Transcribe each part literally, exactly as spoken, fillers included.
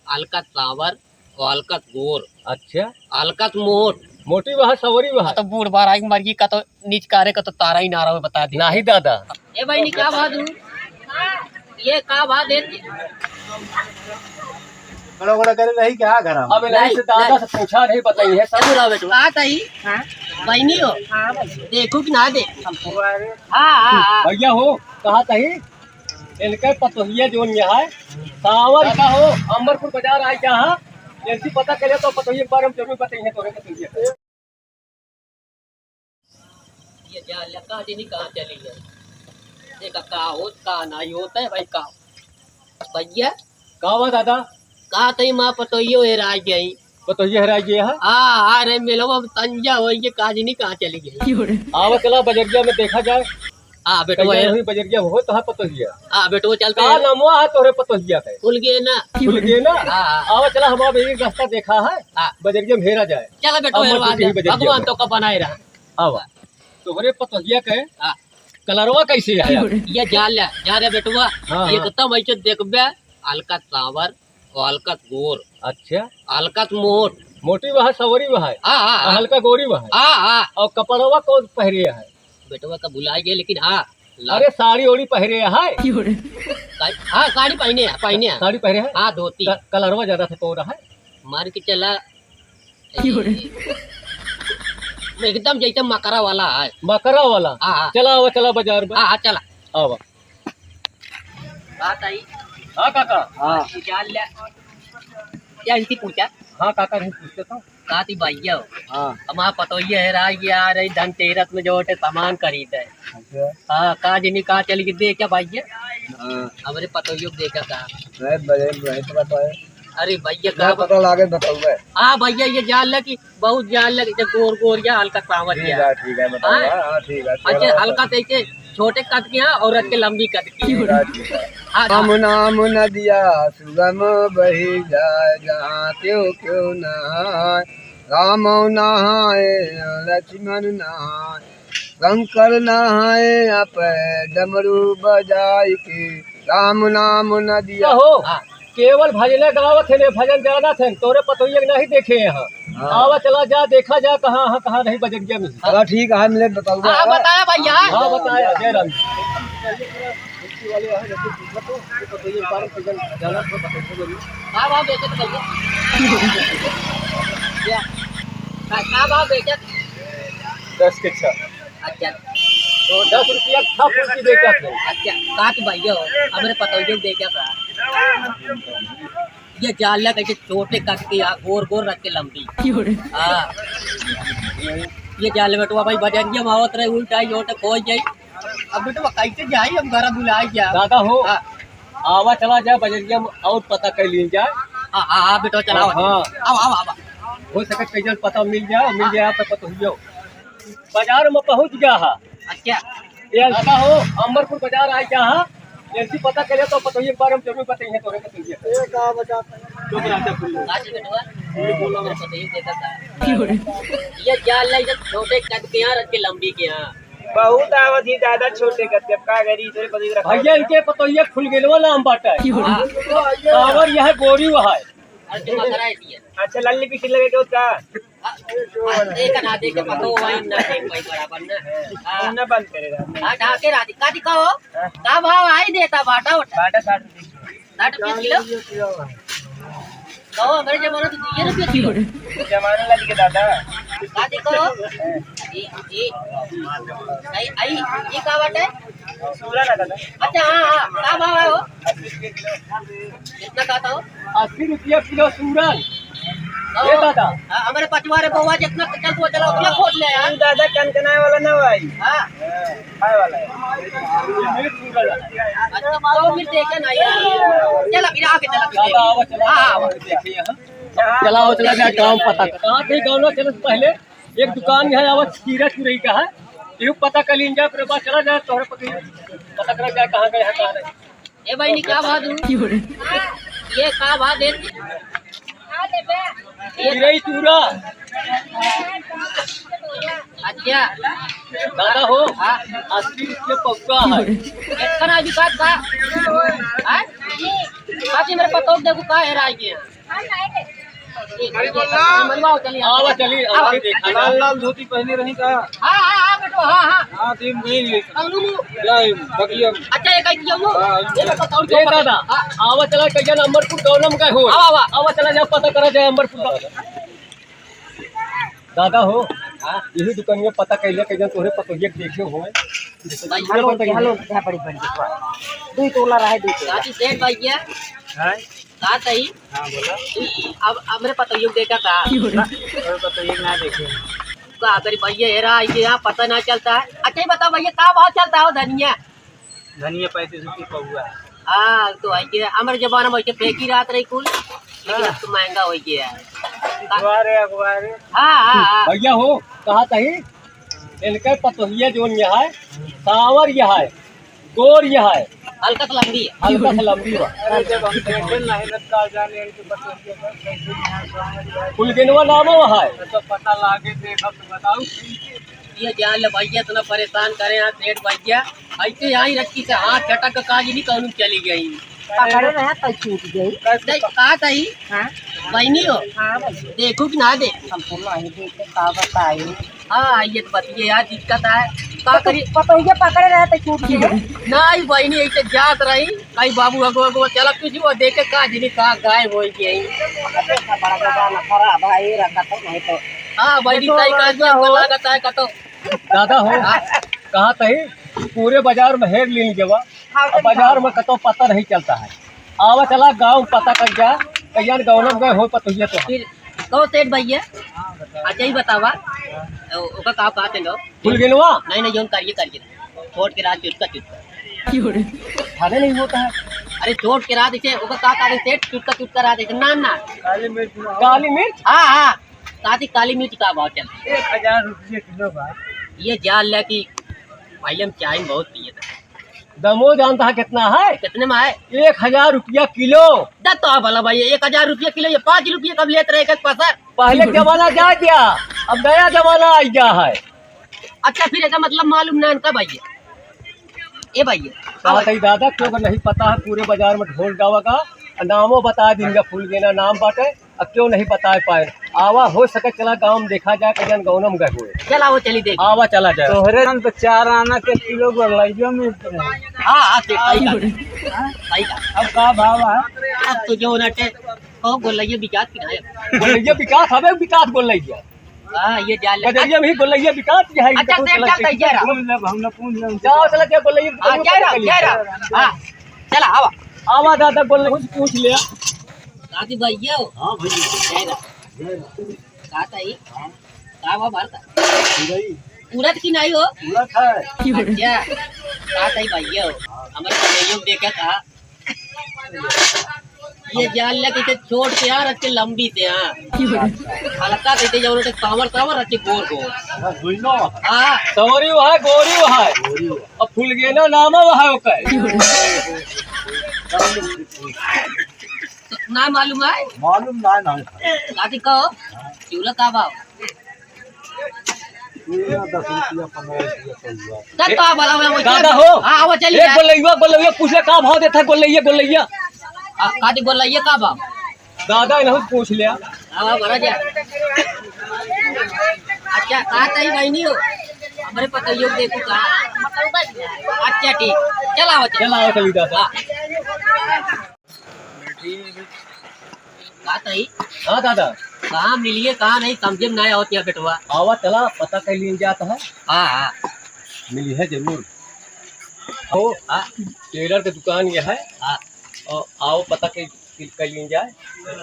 अलकत सांवर और अलकत गोर। अच्छा। अलकत मोट। मोटी वह, सवरी वह। हाँ, तो बूढ़ बार आई मर गई का तो नीच कारे का तो तारा ही नारा में बता दी। नाही दादा। ए बहिनी, का भाव दू? ये का भाव दे? बड़ा बड़ा करे रही क्या घर में? अब नहीं से दादा से पूछा नहीं, बताई है सब। का तही? हाँ? बहिनी हो? हाँ, बहिनी। देखू कि ना दे? हाँ, हाँ, हाँ। भैया हो, कहा तही? इनके पतोहिया जोन यहाँ है, सावर का हो, अम्बरपुर बाजार आए क्या है? इनसे पता करे तो पतोहिया के बारे में जरूर बताइए, तोरे पतोहिया। ये जा लगा जे नहीं कहाँ चली गई। देखा का होत, का नहीं होता है भाई, का। भैया। का हुआ दादा? का तई माँ पतोहियो हेराय गई। पतोहियो हेराय गई है? हाँ, हाँ रे, मिलवा तंजा हो, ये काजनी कहाँ चली गई? आवा चला बजरिया में देखा जाए। हाँ, बेटवा कहिया है। हुई बजरिया हो तो हाँ पतोहिया। हाँ, बेटवा चलते का हैं। नामवा है तोहरे पतोहिया के? फुलगेना। फुलगेना? हाँ, हाँ। आवा चला, हम अब एक रास्ता देखा है। हाँ। बजरिया में हेरा जाए। चला बेटवा, अब मत हेरवा टूटी दे। बजरिया भगवान में। तो का बनाए रहा। आवा। तोहरे पतोहिया के हाँ। कलरवा कैसे आया? ये जान ले, जा रे बेटवा, हाँ, हाँ। एकदम ऐसे देखबे, अलकत सांवर और अलकत गोर। अच्छा। अलकत मोट। मोटी वह, सवरी वह है। हाँ, हाँ, हाँ। हल्का गोरी वह है। हाँ, हाँ। और कपड़वा कौन पहरे है? बेटवा का भुला गया, लेकिन हाँ, ला- अरे साड़ी ओड़ी पहरे है। का-, हाँ, साड़ी पहने है, पहने है। साड़ी पहरे है? हाँ, धोती। क-, कलरवा ज्यादा से तो रहा है। मार के चला। एकदम जैसे मकरा वाला है। मकरा वाला? हाँ, हाँ। चला आवा, चला बाजार में। हाँ, हाँ, चला। आवा। बात आई। हाँ, काका। हाँ। जान ले। क्या इनकी पूछा? हाँ, काका, नहीं पूछते तो। का थी भैया हो? हाँ। हमारा पतोहिया है, राज ये आ रही धनतेरस में जो होते सामान खरीदे। अच्छा। हाँ, का जिनी कहाँ चली गई, दे क्या भैया? हाँ। हमरे पतोहियो को देखा था। अरे, बड़े, बड़े तो बताए। अरे भैया, ना का पता लागे, बताऊंगा। हाँ भैया, ये जान ले कि बहुत जान ले, जब गोर गोर या हल्का सांवर ठीक या। है, ठीक है, बताऊंगा। हाँ? हाँ, ठीक है, अच्छा, चलो। हल्का से ऐसे छोटे कद के हैं, औरत के लंबी कद की। ठीक है, ठीक है। हाँ, राम हाँ। नाम नदिया सुगम बही जाए, जहाँ क्यों क्यों नहाए। राम नहाए लक्ष्मण नहाए, शंकर नहाए आप डमरू बजाई के, राम नाम नदिया। हो, हाँ। केवल भजने गावत है, ने भजन जानत है, तोरे पतोहिया के नहीं देखे यहाँ। हाँ। आवा चला जा, देखा जा कहाँ, हाँ, कहाँ रही बजरिया में। चला ठीक है, मिले बताऊंगा। हाँ, बताया भैया। हाँ, बताया, जय राम। वाले यहाँ जैसे पूछा तो, तो पतोहिया के बारे में भजन जानत हो, बताइए जरूर। का भाव बेचत भैया? क्या? का, का भाव बेचत? दस के छः। अच्छा। तो दस रुपया छः फुल की बेचत है। अच्छा, का तो भैया हो, हमरे पतोहियो को देखा था। ये जान ले कैसे छोटे कद के, आ, गोर गोर रख के लंबी। क्यों रे? हाँ। ये जान ले बेटवा भाई, बजरिया में आवत रहे, उल्टा ही ओटे खोज जाई। अब बेटवा कैसे जाई, हम घर बुलाए जा। दादा हो, हाँ। आवा चला जाए बजरिया में और पता कर लिए जाए। हाँ, हाँ, हाँ, बेटवा चला। हाँ। आवा, आवा, आवा। हो सके कहीं पता मिल जाए, मिल जाए तो पता हो जाओ। बाजार में पहुँच गया है। अच्छा। ये ऐसा हो, अम्बरपुर बाजार आ गया है। जैसी पता करे तो पतोहिया के बारे में जरूर बताइए, तोरे पतोहिया। ये का बता? चुप रह, चुप रह। आज बेटवा, ये बोलो, मेरे पतोहिया देखा था। ये जान ले, ये छोटे कद के यहाँ, रख के लंबी के यहाँ। बहुत आवत ही दादा छोटे कद के, अब का करी, तोरे पतोहिया रखा भैया, है। इनके पतोहिया फुलगेनवा नाम बाटा है। हाँ। कावर यह गोरी वह है। अरे, तुम अगर आए दिए। अच्छा, लल्ली पीछे लगे के उसका? हाँ, हाँ, एक ना देखे, पतो वही ना देख भाई बराबर ना। हाँ। ना बंद करेगा। हाँ, ढाके राजी। का दिखा हो? हाँ। का भाव आई देता बाटा उठा? बाटा साठ रुपये किलो। साठ रुपये किलो? कहो, हमारे जमाना तो दुइये रुपये किलो। जमाना लग के दादा। का दिखा हो? हाँ। ई, ई, आई, आई, ई का बाटे? सूरन है दादा। अच्छा, हाँ, हाँ, का भाव है वो? अस्सी रुपये किलो। कितना कहता हो? अस्सी रुपया किलो सूरन। हाँ, ए दादा। हाँ, हमारे पचवारे बउआ जितना चल को चला उतना खोद ले यार। तू दादा कनकनाए वाला ना भाई। हाँ। हाँ, खाए वाला है। ये मिर्च सूरन है। अच्छा, तो मिर्च देखे ना यार। चला, फिर आगे चला, फिर दादा, आवा, चला, हाँ, आवा, आवा। देखिए, हाँ। चला, चला, चला, गाँव पता। कहाँ थे गाँव ना चले से पहले? एक दुकान है, आवा, खीरा चुरई का है, यू पता कर लीन जाए, फिर बाद चला जाए, तोहरे पति पता कर जाए, कहाँ गए हैं, कहाँ नहीं। ए भाई, नी का भाव दूँ? ये का भाव दे? खीरा ही चूरा। अच्छा। दादा हो, हाँ। अस्सी रुपये पौवा है। इतना भी बात बा? हाँ? बाकी मेरे पतोह देखो का हेराय गया। आवा चली, आवा देखा। लाल लाल धोती पहने रही का? हाँ, हाँ, हाँ, बेटवा, हाँ, हाँ। हाँ, दिन गई। कौनो मुँह? जाए, बगिया में। अच्छा, ये कहीं किया वो? हाँ, ये तो बताओ, ए दादा, हाँ। आवा चला, कहिया ना अमरपुर गौनम का हो। आवा, आवा। आवा चला, जा पता करा जाए अमरपुर का। दादा हो, हाँ। यही दुकान में पता कैले, कहिया तोहरे पतोहिया के देखे हो। भाई, हेलो, हेलो, क्या बड़ी बड़ी दुकान? दुई तोला रहे, दुई तोला। काकी सेठ भैया। हाँ? का कही? हाँ, बोला। अब हमरे पतोहियो के देखा का? अरे, पतोहियो के ना देखे। का करी भैया, हेरा, ये यहाँ पता ना चलता है। अच्छा, ये बताओ भैया, का भाव चलता हो धनिया? धनिया पैंतीस रुपये पौवा है। हाँ, तो है कि हमरे जमाना में ऐसे फेंकी रहत रही कुल, लेकिन अब तो महंगा हो गया है। अखबार है, अखबार है। हाँ, हाँ, हाँ। भैया हो, कहा तही, इनके पतोहिया जोन यह है, सावर यह है, गोर यह है। हल्का सा लंबी है। हल्का सा लंबी बा। अरे, जब हम देखे नहीं न का जाने इनके पतोहिया का, कैसे यहाँ सावर यह है। फुलगेनवा नामो है। तो पता लागे, देखा तो बताओ। ये जान ले भैया, इतना परेशान करे हैं सेठ भैया। ऐसे यहाँ ही रखी से हाथ झटक के काजी नहीं कहूँ चली गई। पकड़े रहे तो छूट गई। नहीं, का तही? हाँ? बहनी हो? हाँ, बहनी। देखू कि ना देखू? हमको नहीं देखे, का बताई? हाँ, ये तो बतिये यार, दिक्कत है। का तो करी? पतोहिया पकड़े रहे तो छूट गई। नहीं बहनी, ऐसे जात रही, कहीं बाबू अगो अगो चला कुछ वो देखे का जिनी का गायब हो गई। अरे, बड़ा बड़ा नखरा भाई, रखा तो नहीं तो। हाँ, बहनी, तो सही कहा, लागत है, कतो दादा हो, हाँ। कहा तही पूरे बाजार में हेर लीन जवा, हाँ, अब बाजार में कतो पता नहीं चलता है। आवा चला गाँव पता कर जा, कहियान गाँव में गए हो पतोहिया तो। फिर कहो सेठ भैया, अच्छा ही बतावा, ओ-, ओका का कहते लो? फुलगेनवा? नहीं, नहीं, जोन करिए, करिए। छोट के रात चुटका, चुटका। थाने नहीं होता है। अरे छोट के रात इसे, ओका का कहते सेठ, चुटका, चुटका रात इसे। ना, ना। काली मिर्च ना। काली मिर्च? हाँ, हाँ। काती काली मिर्च का भाव चल? एक हजार रुपये किलो बा। ये जान ले कि पहले हम चाय में बहुत पिए थे। दमो जानता है कितना है? कितने में है? एक हजार रुपया किलो। द तो भला भाई, एक हजार रुपया किलो, ये पाँच रुपया कब लेत रहे, एक पसर? पहले जमाना जा गया, अब नया जमाना आ गया है। अच्छा, फिर एका मतलब मालूम ना इनका भैया। ए भैया, कहा तही दादा, क्यों का नहीं पता है, पूरे बाजार में ढोल गावा का, नामो बता देंगे, फुलगेना नाम बाटे, अब क्यों नहीं बता पाए। आवा, हो सके चला गाँव में देखा जाए, कहियान गौनम गए हुए। चला वो चली देख। आवा चला जाए। तोहरे हम तो चार आना के किलो गोलैया मिलते हैं। हाँ, हाँ, सेठ, सही कहा। सही कहा। अब का भाव है? अब तो जो ना टे-, कहो गोलैया बिकात कि ना है? गोलैया बिकात हवे, बिकात गोलैया। हाँ, ये जान ले। बजरिया में ही गोलैया बिकात है, अच्छा, इनका सेठ, चलता है, जरा। पूछ ले, हम ना पूछ ले उनसे। जाओ, चला, क्या गोलैया हाँ, बिकात जरा, गोलैया। जरा। हाँ, चला, आवा। आवा दादा, गोलैया कुछ पूछ ले। काकी भैया हो? हाँ भैया। जय राम। जय राम। का ताई? हाँ। का बा भरता? उड़द। उड़द की नहीं हो? उड़द है। अच्छा। का ताई भैया हो? हाँ। हमारे भैया देखे था। ये जान ले कि छोट से यार, अच्छे लंबी से, हाँ। हल्का से दे जाओ, सावर सावर, अच्छे गोर गोर। हाँ, दुइनो। हाँ। सवरी वहा, गोरी वहा। गोरी वहा। अब फुलगेना नाम है वहा ओकर। ना मालूम है? मालूम ना, ना। काकी कहो, चिउला का भाव? चिउला दस रुपया, पन्द्रह रुपया पौवा। दस तो आप वाला, वो दादा हो। हाँ, वो चलिए एक यार। गोलैया, गोलैया पूछ ले, का भाव देता है गोलैया, गोलैया? हाँ, काकी गोलैया का भाव? दादा इन्हों पूछ लिया। हाँ, हाँ, भरा जा। अच्छा, कहा ताई बहनी हो? हमारे पतोहियो को देखो कहाँ। अच्छा, ठीक। चला आओ, चला। चला आओ, चली दादा। हाँ। का ताई? हाँ दादा। कहाँ मिलिए, कहाँ नहीं, समझे में नहीं आवत यहाँ बेटवा। आवा चला, पता कर लीन जात है। हाँ, हाँ। मिली है जरूर। आओ, हाँ। टेलर के दुकान ये है। हाँ। और आओ पता कर, कर लीन जाए,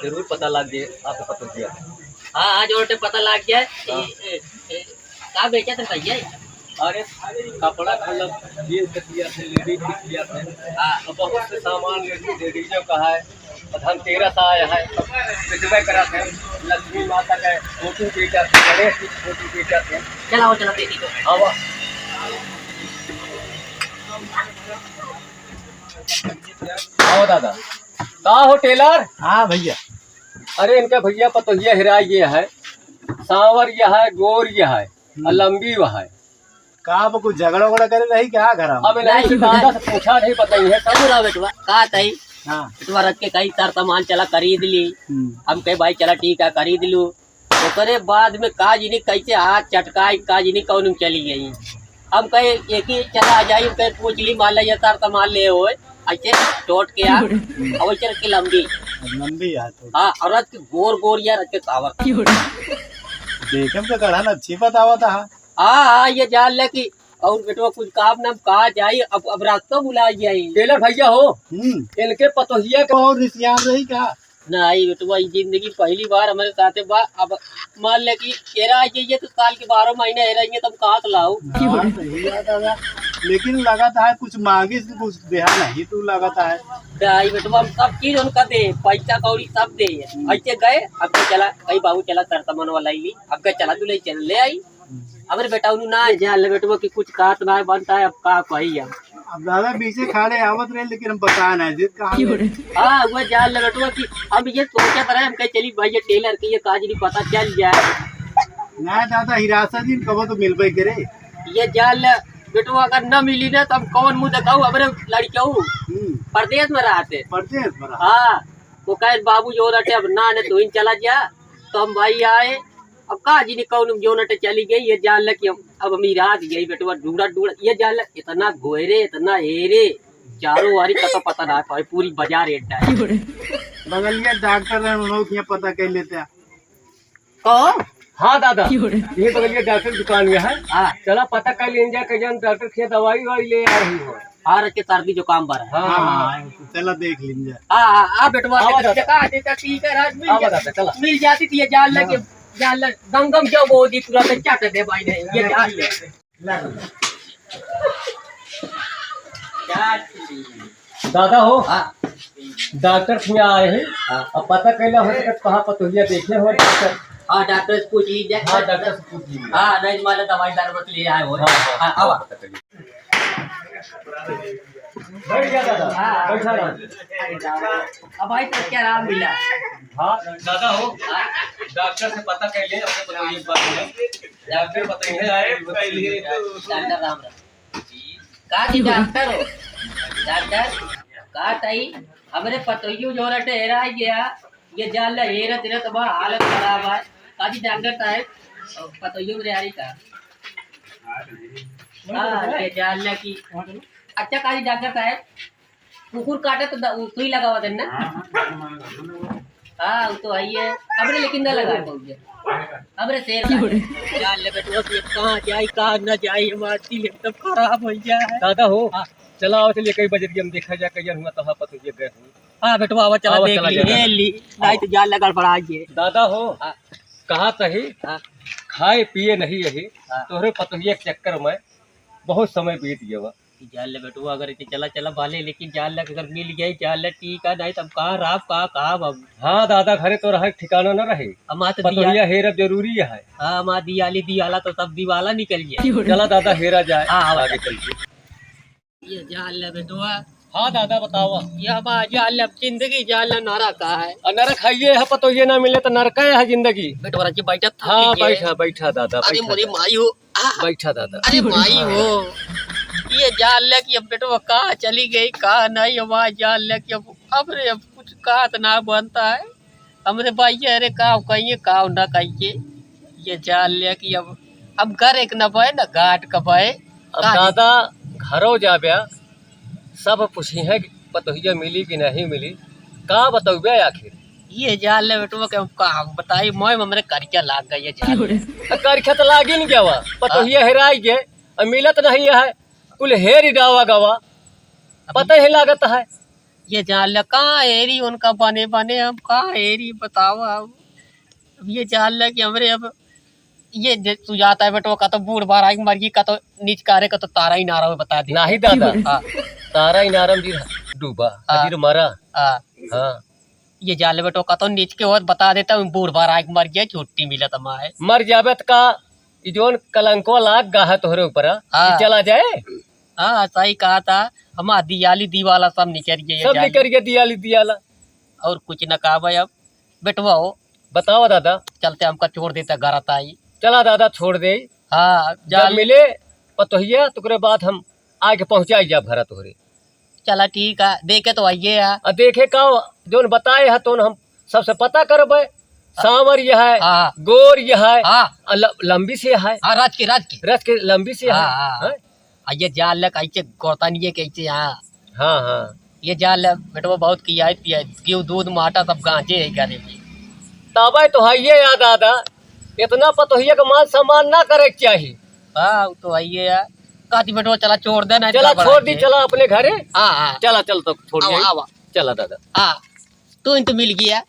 जरूर पता लग जाए, आपको पता दिया। हाँ, आज और पता लग गया है। हाँ। ए, ए, ए, का बेचा था भैया? अरे, कपड़ा खलम, जींस के सिया थे, लेडीज के सिया थे। हाँ। और बहुत से सामान लेडीज, लेडीजों का है। और धनतेरस आया है, सब बेचबे करा थे। लक्ष्मी माता का फोटो बेचा थे, गणेश जी की फोटो बेचा थे। चला, वो चला, दे दी तो। आवा। आओ दादा। का हो टेलर? हाँ भैया। अरे इनका भैया पतोहिया हेराई गया है, सांवर यह है, गोर यह है, और हम्म। लंबी वह है। का अब कुछ झगड़ा उगड़ा करे रही क्या घर में? अब नहीं, नहीं, दादा से पूछा नहीं, बताई है। सब रहा बेटवा, का ताई? हाँ। बेटवा रख के कही, "सर, सामान चला खरीद ली।" हम्म। हम कहे, "भाई, चला ठीक है, खरीद लू।" ओकरे बाद में का जनी कैसे हाथ चटकाई, का जनी कौन में चली गई। हम कहे, "एक ही चला जाई," हम कहे, "पूछ ली, मान ला, ये सर सामान ले होए।" ऐसे टोट के आ, और चल के लंबी। लंबी है थोड़ी। हाँ, और रख के गोर गोर या रख के सावर। देखे में तो गढ़न अच्छी बतावा था। हाँ, हाँ, ये जान ले कि और बेटवा कुछ काम नाम कहा जाई, अब, अब रास्ता भुला जाई। टेलर भैया हो, हम्म। इनके पतोहिया के और रिसियान रही का? नहीं बेटवा, ये जिंदगी पहली बार हमारे साथे बा। अब मान ले कि एरा आ जाइए तो साल के बारह महीने एरा आइए, तब कहाँ से लाओ? हाँ, सही बात है। लेकिन लगत है कुछ मांगी से कुछ देहा नहीं तू लगत है। नहीं बेटवा, हम सब चीज उनका दे, पैसा कौड़ी सब दे। हम्म। ऐसे गए, अब के चला, कहीं बाबू चला, सर सामान वाला ही ली, अब के चला, तू ले चल, ले आई। हमरे बेटा उन्हों ना जान ले बेटवा कि कुछ कहत ना बनता है, अब का कही हम। अब दादा पीछे खड़े आवत रहे, लेकिन हम बता ना जिद कहाँ क्यों रे? हाँ, वो जान ले बेटवा कि हम ये सोचत रहे, हम कहे चली भाई ये टेलर के ये काज नहीं पता चल जाए। ना दादा, हिरासत दिन कबो तो मिलबे करे। ये जान ले बेटवा, अगर न मिली ना तो हम कौन मुंह दिखाऊ, हमरे लड़के हूँ हम्म। परदेश में रहते। परदेश में रहते। हाँ, वो कहे बाबू जो रटे अब ना ने तू ही चला जा, तो हम भाई आए। अब का जी ने कौन जो नटे चली गई, ये जान ले कि हम, अब हम इराद गई बेटवा, ढूंढा ढूंढा, ये जान ले इतना गोयरे, इतना हेरे, चारों वारी का तो पता ना पाए, पूरी बाजार एड्डा है। बगलिया डॉक्टर है, उन्हों के यहाँ पता कर लेते हैं। कहो? हाँ दादा, ये बगलिया डॉक्टर की दुकान में है। हाँ। चला पता कर लीन जाए, कहीं डॉक्टर के दवाई वाई ले आ रही हो। हाँ, रख के सर्दी जुकाम बर है। हाँ, हाँ, हाँ। चला देख लीन जाए। हाँ, हाँ, हाँ, बेटवा, आवा दादा। देखा, देखा, ठीक है, राज मिल आवा जाती। दादा, चला। मिल जाती थी, ये जान ले हाँ। के, जान ले, गंगम जो वो दी, तुरंत चट दे भाई ने, ये जान ले। दादा हो, हाँ। डॉक्टर के यहाँ आए हैं। हाँ। अब पता कैला हो सकत कहाँ पतोहिया देखे हो डॉक्टर? हाँ, डॉक्टर से पूछ लीजिए। हाँ, डॉक्टर से पूछ लीजिए। हाँ, नहीं, मान लो दवाई दारू के लिए आए हो। हाँ, हाँ, हाँ, आवा। पता कैला। बैठ जा दादा, हाँ। बैठा रहो। अब भाई तो क्या आराम मिला? हाँ, दादा हो, डॉक्टर से पता कर ले, अपने पतोहिया के बारे में। डॉक्टर बताइए, आए, बताइए। डॉक्टर राम राम। का जी डॉक्टर हो? डॉक्टर, का तई? हमरे पतोहियो जो रटे हेरा गया, ये जान ले हेरत हेरत बा, हालत खराब है। का जी डॉक्टर साहब, पतोहियो मेरे आ रही का? हाँ, ये जान ले कि, अच्छा का जी डॉक्टर साहब, कुकुर काटे तो द-, उ सुई लगावा देन ना? हाँ, उ तो है ही है। हमरे लेकिन ना लगा पाउजे। हमरे शेर का है। जान ले बेटवा, ये कहाँ जाई, कहाँ ना जाई, हमार दिल एकदम खराब हो जाए। दादा हो, हाँ। चला आओ, चलिए कई बजरिया में देखा जाए, कई हुआ तो हाँ, पतोहिया गए हो। हाँ बेटवा, आवा, चला आवा, देख चला ली, जाए। ले ली। नहीं तो जान ले गड़बड़ा ये। दादा हो, हाँ। कहा सही, हाँ। खाए पिए नहीं यही, हाँ। तोहरे पतोहिया के चक्कर में बहुत समय बीत गया बा। कि जान ले बेटवा, अगर इके चला, चला भाले, लेकिन जान ले अगर मिल गई, जान ले ठीक है, नहीं तब कहाँ राब, कहाँ, कहाँ बाबू? हाँ दादा, घरे तो रहे ठिकाना न रहे। हमार तो पतोहिया दिया हेरब जरूरी है। हाँ, हमार दियाली दियाला तो सब दिवाला निकल गया। चला दादा, हेरा जाए। हाँ, हाँ, आगे चल के। ये जान ले बेटवा। हाँ दादा, बतावा। ये हमार जान ले, अब जिंदगी जान ले नरक है। और नरक है ये है, पतोहिया ना मिले तो नरक है जिंदगी। बेटवा, रख के बैठा, थक हाँ, गए। बैठा, बैठा दादा, अरे बैठा मोरी दादा। माई हो। बैठा दादा। अरे माई हो, ये जान ले कि अब बेटवा कहाँ चली गई, कहाँ नहीं, अब जान ले कि अब, अब रे, अब कुछ कहा तो ना बनता है। हमरे भाई, अरे का कहिए, का ना कहिए, ये जान ले कि अब, अब घर एक न बहे, न घाट का बहे। अब का दादा घरो जाब्या, सब पूछी है कि पतोहिया मिली कि नहीं मिली, का बतौबे आखिर? ये जान ले बेटवा के अब का हम बताई, मोय में हमरे करिया लाग गई, ये जान ले। तो करिया तो लागी न गवा, पतोहिया हाँ। हेराई गए, अब मिलत नहीं है, कुल हेरी डावा गवा, अब पता ही लागत है। ये जान ले कहाँ हेरी उनका बने बने, हम कहाँ हेरी बतावा अब। अब ये जान ले कि हमरे अब ये जे तू जाता है बेटवा, का तो बूढ़ बार आई मर गई, का तो नीच कारे, का तो तारा ही नारा में बता दे। नाही दादा। हाँ। तारा ही नारा में जी डूबा, हाँ। अजीर मरा। हाँ। हाँ। ये जान ले बेटवा, का तो नीच के होत बता देता हूँ, बूढ़ बार आई मर गया, छुट्टी मिला तमाए। मर जाबे त का, ई जोन कलंको लाग गा है तोहरे ऊपर, हाँ। ई चला जाए। हाँ, सही कहा था, हमार दियाली दिवाला सब निकल गए, सब जान ले। निकल गए दियाली दियाला। और कुछ न कहा भाई अब, बेटवा हो, बतावा दादा। चलते हमका छोड़ देता घर ताई। चला दादा छोड़ दे। हाँ, जब जाल मिले पतोहिया तो ओकरे बाद हम आके पहुँचाई जाब घर तोहरे। चला ठीक है, देखे तो आइए है। आ देखे का, जौन बताए है तौन हम सबसे पता करबे। हाँ। सांवर यह है, हाँ। गोर यह है, हाँ। आ ल-, लंबी से है। हाँ, राज के, राज के। राज के लंबी से हाँ, है। हाँ, हाँ। हैं? आ ये जाल ले कैसे गोतनिए कैसे यहाँ। हाँ, हाँ। ये जाल ले बेटवा बहुत किया है, पिया है। घी, दूध, माटा सब गांजे है घरे में। तबे तो है ये याद दादा, इतना पतोहिया का मान सम्मान ना करे के चाही। हाँ, वो तो है ये है। कहती बेटवा चला छोड़ दे, नहीं चला गड़बड़ छोड़ है दी, ये। चला अपने घरे। हाँ, हाँ। चला, चल तो छोड़ आवा, आई। आवा। चला दादा। हाँ, तू इन तो मिल गया।